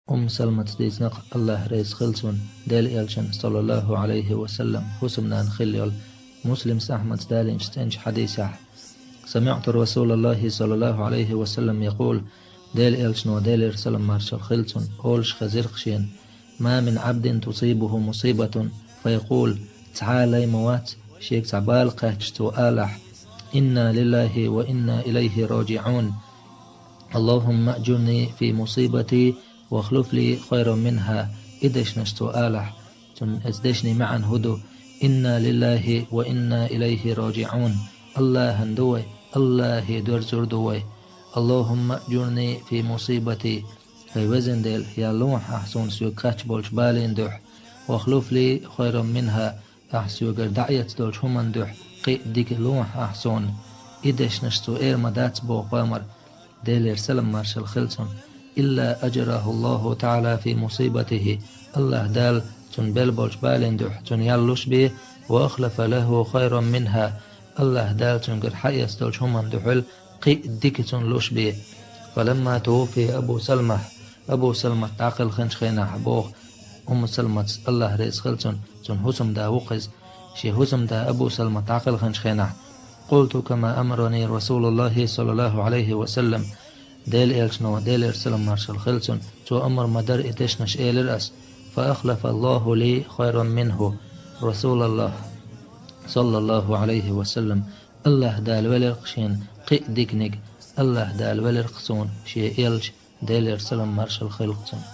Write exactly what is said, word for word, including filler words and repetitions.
Умму Салматс дийцинарг, Аллахь реза хилва цунна, Делан Элчан, саллаллаху Ӏалайхи ва саллам, хӀусамнана хилла йолу. Муслимс, Ахьмадс далийначу цӀеначу хьадисехь: «СамиӀту Расулаллахи саллаллаху Ӏалайхи ва саллам якъул», Делан Элчано, Делера салам-маршалла хилла цунна, олуш хезира-кх шена: «Ма мин Ӏабдин тусибуху мусибатун, фаякъул», цхьа а лай ма вац, шега цхьа бала кхаьчча, цо алахь: «Инна лиллахи ва инна илайхи раджиӀун. Аллахумма аджурни фи мусибати ва хлуф ли хайран минха». И дешнаш цо алахь. Цуьнан оцу дешнийн маьӀна хӀун ду? «Инна лиллахи ва инна илайхи раджиӀун». Аллахьан ду вай, Аллахье доьрзур ду вай. «Аллахумма аджурни фи мусибати». ХӀай везан Дела, яллахь ахь суна соьга кхаьчна болчу балийн дуьхьа. «Ва хлуф ли хайран минха». Ахь соьгара дӀаэцна долчу хӀуманна дуьхьа кхин а дика лохьа ахь суна. И дешнаш цо эр ма дац, боху пайхамара, Делера салам-маршалла хилла цунна: «Илла аджараху Аллаху таӀала фи мусибатихи». Аллахь Дала цунна белла болчу балийн дуьхьа цунна ял луш бе, «ва ахлафа лаху хайран минха». Аллахь Дала цуьнгара хьаэцна долчу хӀуманна дуьхьал кхин а дика цунна луш бе. «Фаламма тувуффия Абу Салмах». Абу Салмат дӀакхелхинчу хенахь, боху Умму Салматс, Аллахь реза хилла цунна, цуьнан хӀусамда ву-кх иза. Шен хӀусамда Абу Салмат дӀакхелхинчу хенахь: «Къулту кама амарани Расулуллахи саллаллаху Ӏалайхи ва саллам». Делан Элчано, Делера салам-маршалла хилла цунна, цо амар ма-дарра и дешнаш элира ас: «Фа ахлафа Аллаху ли хайран минху». Расулаллахь, саллаллаху Ӏалайхи ва саллам, Аллахь Дала велира-кх шена кхин а диканиг, Аллахь Дала велира-кх суна шен элча, Делера салам-маршалла хилла-кх цунна.